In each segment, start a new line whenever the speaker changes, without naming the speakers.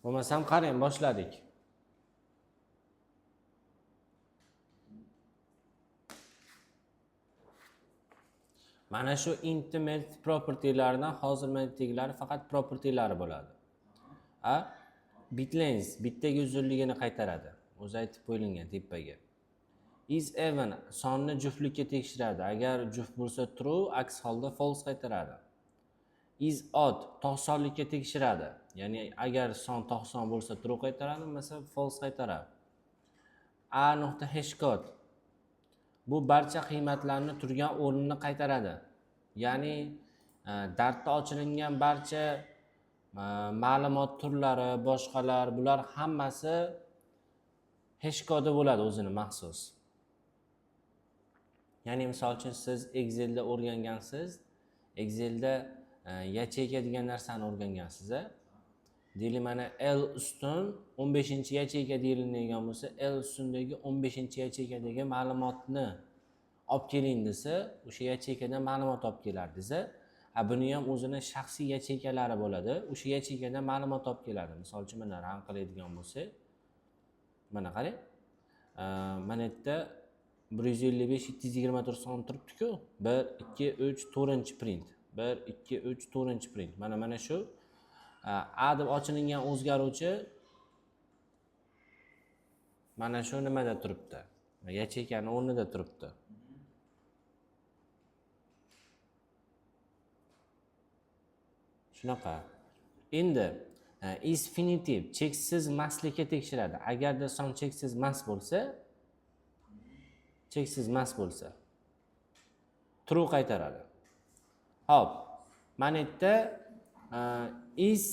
Bo'lmasam qarang, boshladik. Mana shu intimate propertylardan hozir mana yerdagilari faqat propertylari bo'ladi. A bitlens bittaga uzunligini qaytaradi. O'zi aytib qo'yilgan tepaga. Is even sonni juftlikka tekshiradi. Agar juft bo'lsa true, aks holda false qaytaradi. Is odd to'qsonlikka tekshiradi. Ya'ni agar son 90 bo'lsa true qaytaradi, bo'lmasa false qaytaradi. A nuqta hashcode bu barcha qiymatlarni turgan o'rnini qaytaradi. Ya'ni Dartda ochilingan barcha ma'lumot turlari, boshqalar, bular hammasi hash kodi bo'ladi o'zini maxsus. Ya'ni misol uchun siz Excelda o'rgangansiz, Excelda yacheyka degan narsani o'rgangansiz, a? Deylik, mana L ustun 15 yacheyka deyiladigan bo'lsa, L ustundagi 15 yacheykadagi ma'lumotni olib keling desa, o'sha yacheykadan ma'lumot olib kelardingiz. A buni ham o'zini shaxsiy yacheykalari bo'ladi. O'sha yacheykadan ma'lumot olib keladi. Misol uchun mana run qiladigan bo'lsak, mana qarang. Mana yerda 155 724 son turibdi-ku. 1 2 3 4 print. 1 2 3 4 print. Mana shu A deb ochilingan o'zgaruvchi mana shu nimada turibdi? Yacheykani o'rnida turibdi. Shunaqa. Endi is finite cheksiz maslikka tekshiradi. Agarda son cheksiz mas bo'lsa true qaytaradi. Xo'p, mana yerda is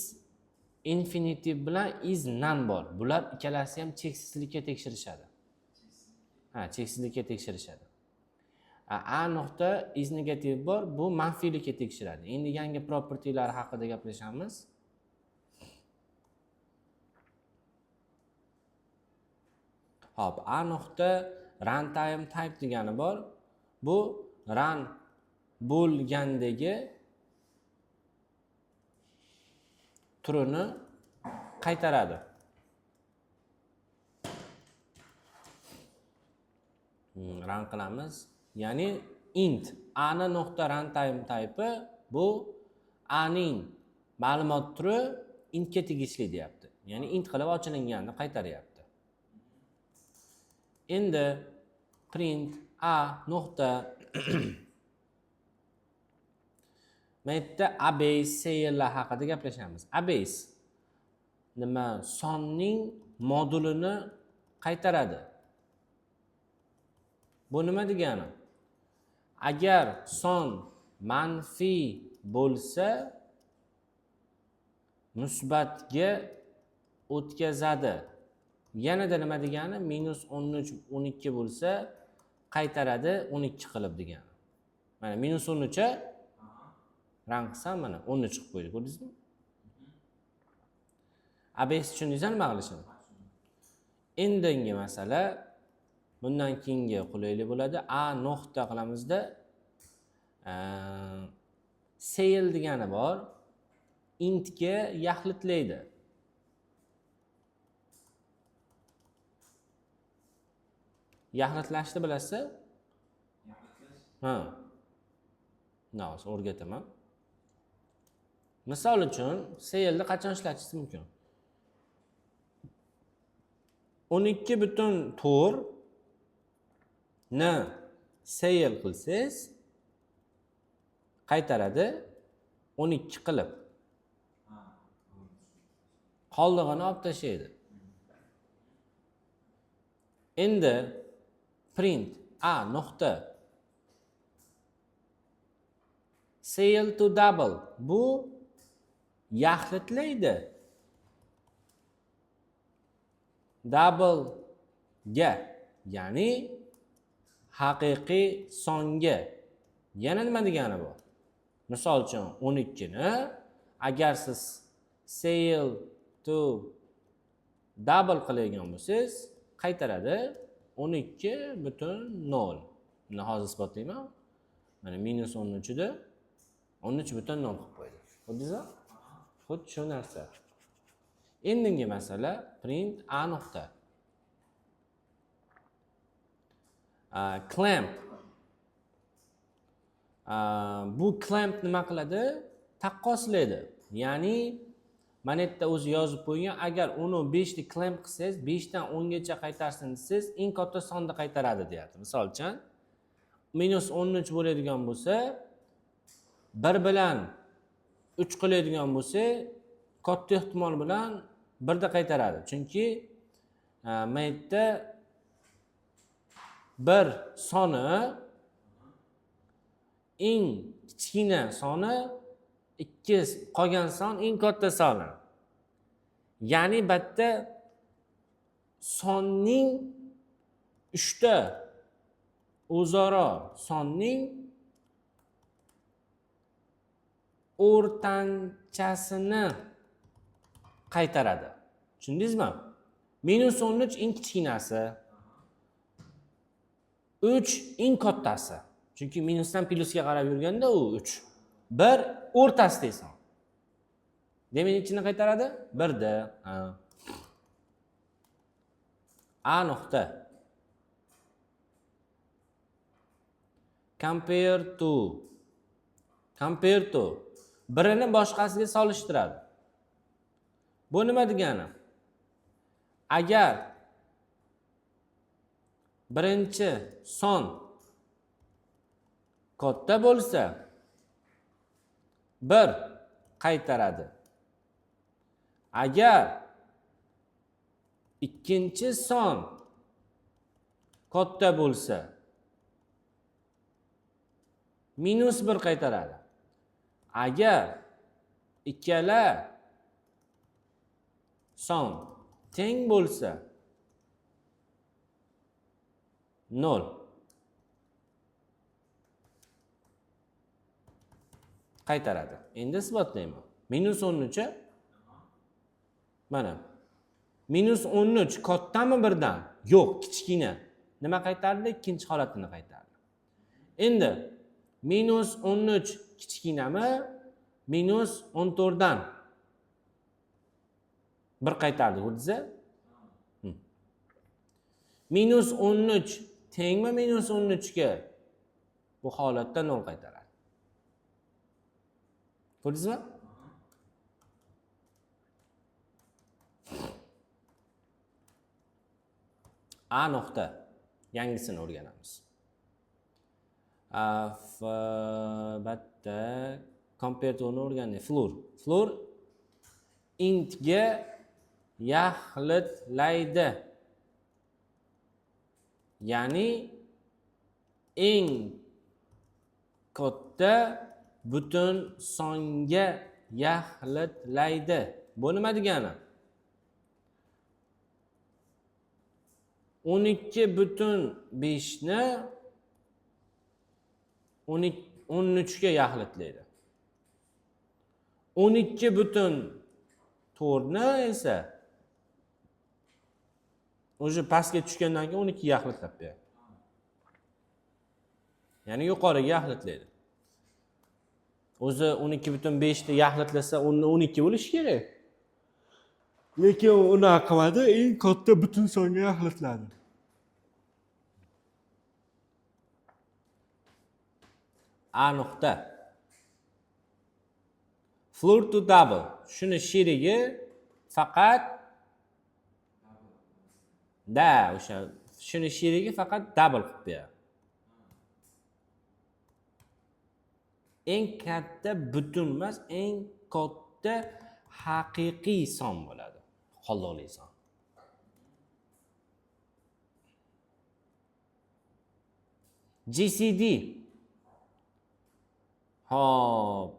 infinity bilan is none bor. Bular ikkalasi ham cheksizlikka tekshirishadi. Ha, cheksizlikka tekshirishadi. A nuqta is negative bor, bu manfiylikka tekshiradi. Endi yangi propertylar haqida gaplashamiz. Xo'p, A nuqta runtime type degani bor. Bu run bo'lgandagi turini qaytaradi. Run qilamiz. Ya'ni int a ni nuqta runtime type bu a ning ma'lumot turi intga tegishli deyapti. Ya'ni int qilib ochilinganini qaytaryapti. Endi print a nuqta mana yerda abase ceillar haqida gaplashamiz. Abase nima, sonning modulini qaytaradi. Bu nima degani? Agar son manfiy bo'lsa, musbatga o'tkazadi. Yanada nima degani? Minus 13, 12 bo'lsa, qaytaradi 12 qilib degani. Mana minus 13 a run qilsam, mana 13 qilib qo'ydi, ko'rdingizmi? Abs tushundingizmi nima qilishini? Endingi masala bundan keyingi qulaylik bo'ladi. A nuqta qilamizda, ceil degani bor. Intga yaxlitlaydi. Yaxlitlashni bilasiz?
Yaxlitlash?
Ha. Hozir o'rgataman. Misol uchun, ceilni qachon ishlatishingiz mumkin? 12,4 ni ceil qilsangiz, qaytaradi 12 qilib.
Ha, to'g'ri.
Qoldig'ini olib tashlaydi. Endi print a nuqta ceil to double bu yaxlitlaydi. Double ga, ya'ni haqiqiy songa. Yana nima degani bu? Misol uchun 12 ni agar siz ceil to double qiladigan bo'lsangiz, qaytaradi 12,0. Buni hozir isbotlayman. Mana minus 13 edi. 13,0 qilib qo'ydi. Ko'rdingizmi? Xuddi shu narsa. Endingi masala print a nuqta. Clamp. Bu clamp nima qiladi? Taqqoslaydi. Ya'ni mana yerda o'zi yozib qo'ygan, agar 10 5 ni clamp qilsangiz, 5 dan 10 gacha qaytarsin desangiz, eng katta sonni qaytaradi deyapti. Misol uchun -13 bo'ladigan bo'lsa, 1 bilan 3 qiladigan bo'lsa, katta ehtimol bilan 1 da qaytaradi. Chunki mana yerda 1 soni eng kichkina soni, 2 qolgan son eng katta soni. Ya'ni bu yerda sonning 3 ta o'zaro sonning o'rtanchasini qaytaradi. Tushundingizmi? -13 eng kichkinasi, 3 eng kattasi. Chunki minusdan plyusga qarab yurganda u 3. 1 o'rtasidagi son. Demak, nechini qaytaradi? 1 da. Ha. A nuqta. Compare to. Compare to. Birini boshqasiga solishtiradi. Bu nima degani? Agar birinchi son katta bo'lsa, 1 qaytaradi. Agar ikkinchi son katta bo'lsa, -1 qaytaradi. Agar ikkala son teng bo'lsa, 0 qaytaradi. Endi isbotlayman. -13 mana -13 kattami birdan? Yo'q, kichkina. Nima qaytardi? Ikkinchi holatini qaytardi. Endi -13 kichkinami? -14 dan 1 qaytardi, ko'rdingizmi? -13 tengmi -13 ga? Bu holatda 0 qaytaradi. Ko'rdingizmi? A nuqta yangisini o'rganamiz. Albatta compare to'ni o'rgandik. Floor. Floor intga yaxlitlaydi. Ya'ni eng katta butun songa yaxlitlaydi. Bu nima degani? 12,5 ni 13 ga yaxlitlaydi. 12,4 ni esa уже pastga tushgandan keyin 12 ga yaxlitlab beradi. Ya'ni yuqoriga yaxlitlaydi. O'zi 12,5 ni yaxlitlasa 12 bo'lishi kerak. Lekin unaqa qilmadi, eng katta butun songa yaxlitladi. A nuqta. Floor to double. Shuni sherigi faqat da o'sha shuni sherigi faqat double qilib beradi. Eng katta butun emas, eng katta haqiqiy son bo'ladi. Qoldiqli son. GCD. Hop.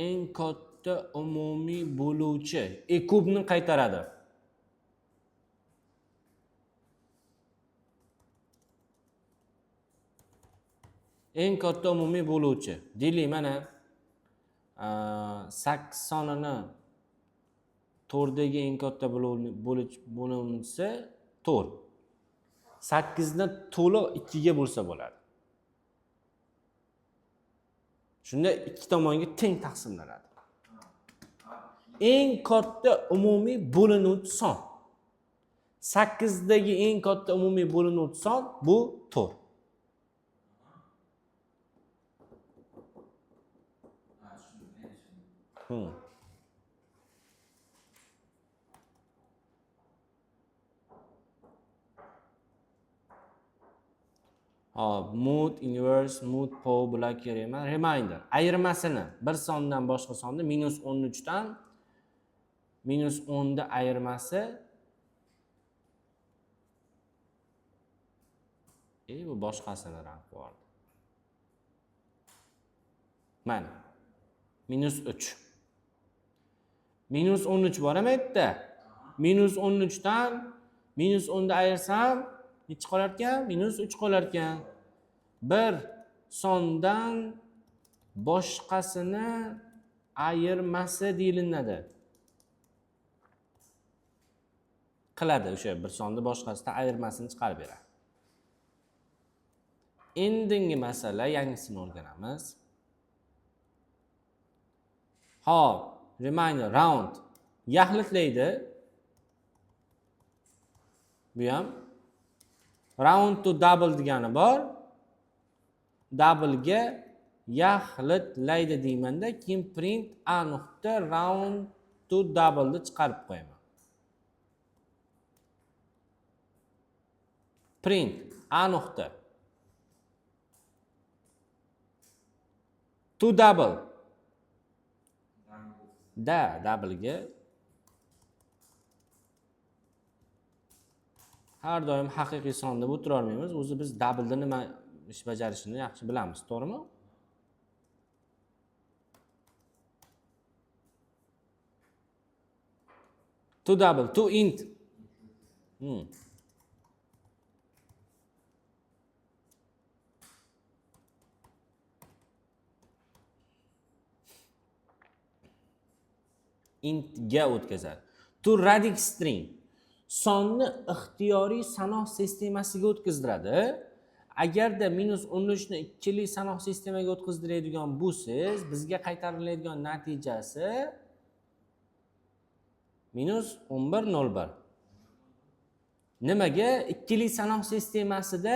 Eng katta umumiy bo'luvchi E kubni qaytaradi. Eng katta umumiy bo'luvchi. Deylik mana 8 sonini 4dagi eng katta bo'luvchisi 4. 8 ni to'liq 2 ga bo'lsa bo'ladi. Shunda ikki tomonga teng taqsimlanadi. Eng katta umumiy bo'linuvchi son. 8 dagi eng katta umumiy bo'linuvchi son bu 4.
Ha, tushundim, endi tushundim.
Hop, mut, inverse, mut, pow, bular kerak emas. Remainder. Ayirmasini bir sondan boshqa sonni, -13 dan -10 ni ayirmasi. Bu boshqasini rang qilib. Mana. -3. -13 bor ham yerda. -13 dan -10 ni ayirsam nechi qolar ekan? -3 qolar ekan. Bir sondan boshqasini ayirmasi deyilinadi. Qiladi o'sha bir sonni boshqasidan ayirmasini chiqarib beradi. Endingi masala, yangisini o'rganamiz. Hop, remainder round yaxlitlaydi. Bu ham round to double degani bor. Doublega yaxlitlaydi deymanda, keyin print a nuqta round to double ni chiqarib qo'yaman. Print a nuqta to double da doublega har doim haqiqiy son deb o'tirolmaymiz. O'zi biz doubleda nima ish bajarishini yaxshi bilamiz, to'g'rimi? To double, to int. Intga o'tkazadi. To radix string. Sonni ixtiyoriy sanoq sistemasiga o'tkazdiradi. Agarda -13 ni ikkili sanoq sistemaga o'tkazdiradigan bo'lsangiz, bizga qaytariladigan natijasi -11.01. Nimaga? Ikkili sanoq sistemasida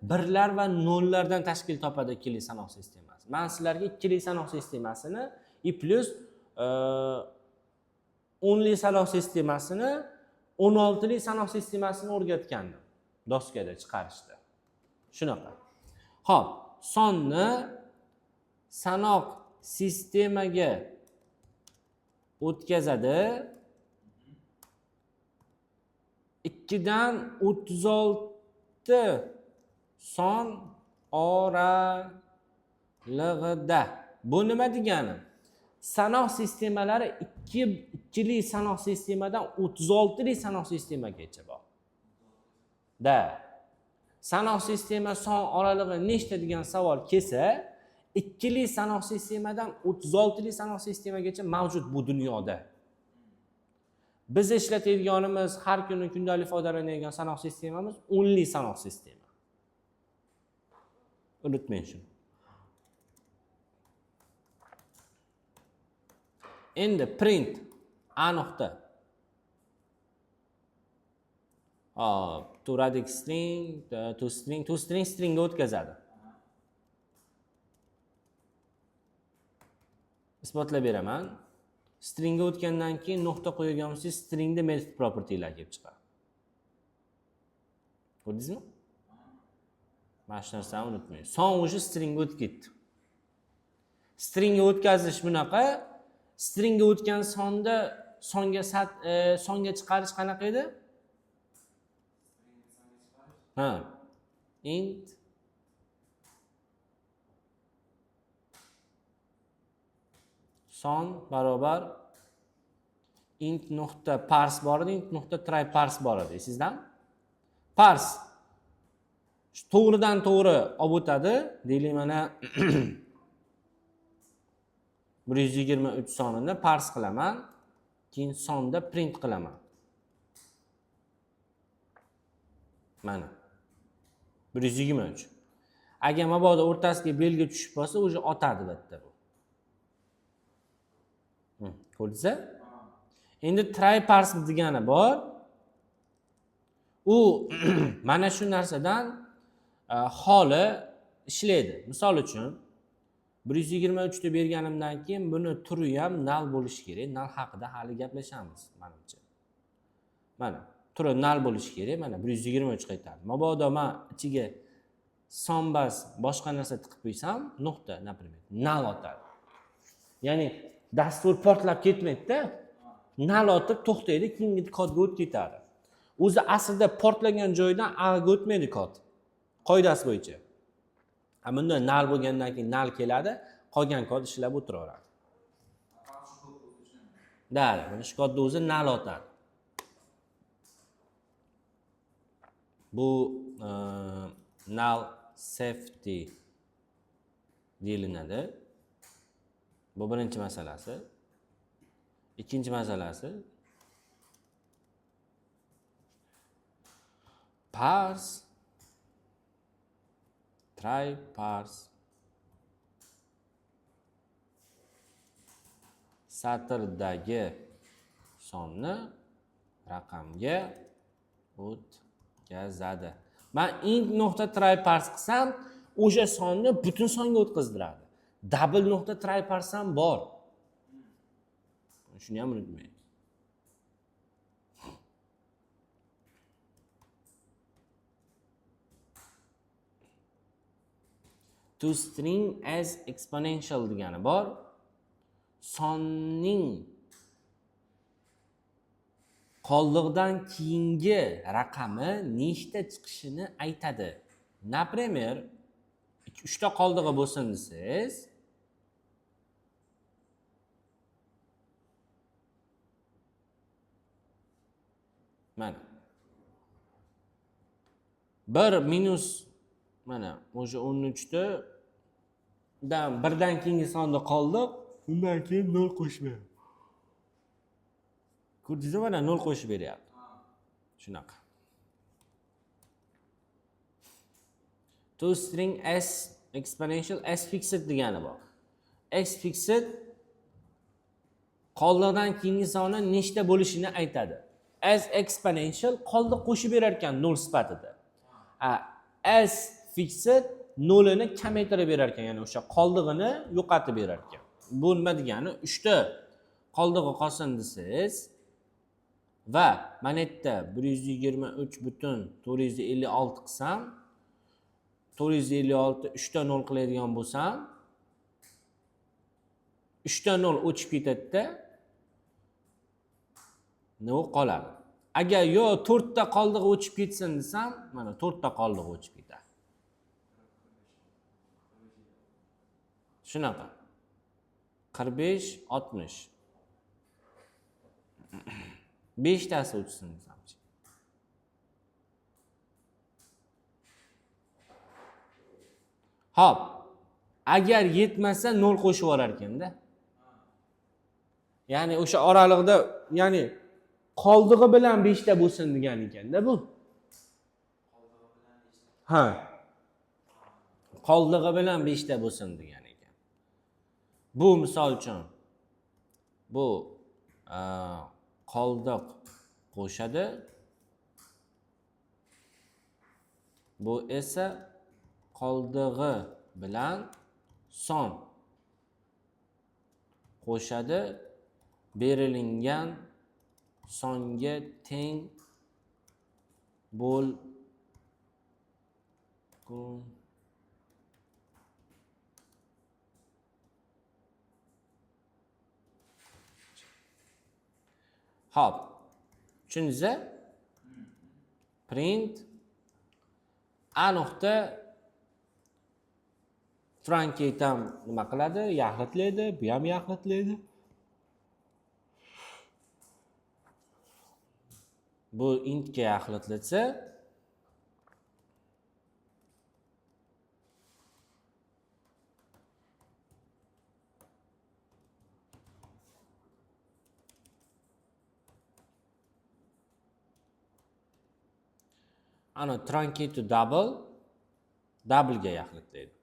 birlar va nollardan tashkil topadi ikkili sanoq sistemasi. Man sizlarga ikkili sanoq sistemasini и плюс 10li sanoq sistemasini, 16li sanoq sistemasini o'rgatgandim doskada chiqarishda. Shunaqa. Xo'p, sonni sanoq sistemaga o'tkazadi. 2 dan 36 son oralig'ida. Bu nima degani? Sanoq sistemalari ikkili sanoq sistemadan 36li sanoq sistemagacha bor. Da. Sanoq sistema son oralig'i nechta degan savol kelsa, ikkili sanoq sistemadan 36li sanoq sistemagacha mavjud bu dunyoda. Biz ishlatadiganimiz, har kuni kundalik foydalanadigan sanoq sistemamiz 10li sanoq sistema. Unutmang shuni. Endi print a nuqta. Hop, to radix string, to string, to string stringga o'tkazadi. Isbotlab beraman. Stringga o'tgandan keyin nuqta qo'ygan bo'lsangiz, stringda method propertylar kelib chiqadi. Ko'rdingizmi? Mana shu narsani unutmang. Son уже stringga o'tib ketdi. Stringga o'tkazish bunaqa. Stringga o'tgan sonda songa sat, songa chiqarish qanaqa edi? Ha. Int son barobar int nuqta parse bor edi, int nuqta try parse bor edi. Esingizdan? Parse shu to'g'ridan to'g'ri olib o'tadi. Deylik, mana 123 sonini parse qilaman, keyin sonda print qilaman. Mana 123. Agar mabodo o'rtasiga belgi tushib qolsa, уже otadi bu yerda bu. Ko'rdingiz? Endi try parse degani bor. U mana shu narsadan xoli ishlaydi. Misol uchun 123 ta berganimdan keyin buni turi ham null bo'lishi kerak. Null haqida hali gaplashamiz menimcha. Mana turi null bo'lishi kerak. Mana 123 qaytardi. Mabodo men ichiga sonbas boshqa narsa tiqib qo'ysam, nuqta, например, null otadi. Ya'ni dastur portlab ketmaydi-da. Null otib to'xtaydi, keyingi kodga o'tib ketadi. O'zi aslida portlagan joydan A ga o'tmaydi kod. Qoidasi bo'yicha. Bunda null bo'lgandan keyin null keladi, qolgan kod ishlab o'tiraveradi. Da, mana shu kodni o'zi null otadi. Bu null safety deyilinadi. Bu birinchi masalasi. Ikkinchi masalasi parse, try parse satrdagi sonni raqamga o'tkazadi. Men int nuqta try parse qilsam, o'sha sonni butun songa o'tkazdiradi. Double nuqta try parse ham bor. Shuni ham unutmang. To string as exponential degani bor. Sonning qoldiqdan keyingi raqami nechta chiqishini aytadi. Например, 3ta qoldig'i bo'lsin desangiz, mana 1 minus mana o'sha 13ta dan birdan keyingi sonda qoldiq, undan keyin 0 qo'shib beradi. Ko'rdingizmi, mana 0 qo'shib beryapti. Shunaqa. To string s exponential s fixed degani bor. S fixed qoldiqdan keyingi soni nechta bo'lishini aytadi. S exponential qoldiq qo'shib berar ekan 0 sifatida. S fixed nolini kamaytirib berar ekan, ya'ni o'sha qoldig'ini yo'qotib berar ekan. Bu nima degani? 3 ta qoldig'i qolsin desangiz va mana yerda bir yuz yigirma uch butun to'rt yuz ellik olti qilsam, to'rt yuz ellik olti uchta nol qiladigan bo'lsam, uchta nol o'chib ketadida, nima qoladi? Agar yo to'rtta qoldig'i o'chib ketsin desam, mana to'rtta qoldig'i o'chib ketadi. Shunaqa. 45, 60. 5tasi o'chsin desamchi. Xo'p, agar yetmasa 0 qo'shib yuborar ekanda. Ya'ni o'sha oraliqda, ya'ni qoldig'i bilan 5 ta bo'lsin degan ekanda bu. Ha. Qoldig'i bilan 5 ta bo'lsin degan ekan. Bu misol uchun bu qoldiq qo'shadi. Bu esa qoldig'i bilan son qo'shadi, berilingan songa teng bo'lgun. Xo'p, tushundingiz? Print a nuqta truncate ham nima qiladi? Yaxlitlaydi, bu ham yaxlitlaydi. Bu intga yaxlitlatsa, ana truncate to double, double ga yaxlitlaydi.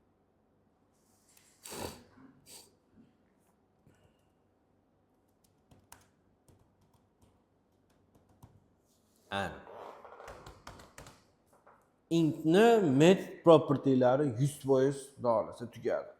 Ana, intni method propertylari 100%, xudo xohlasa, tugadi.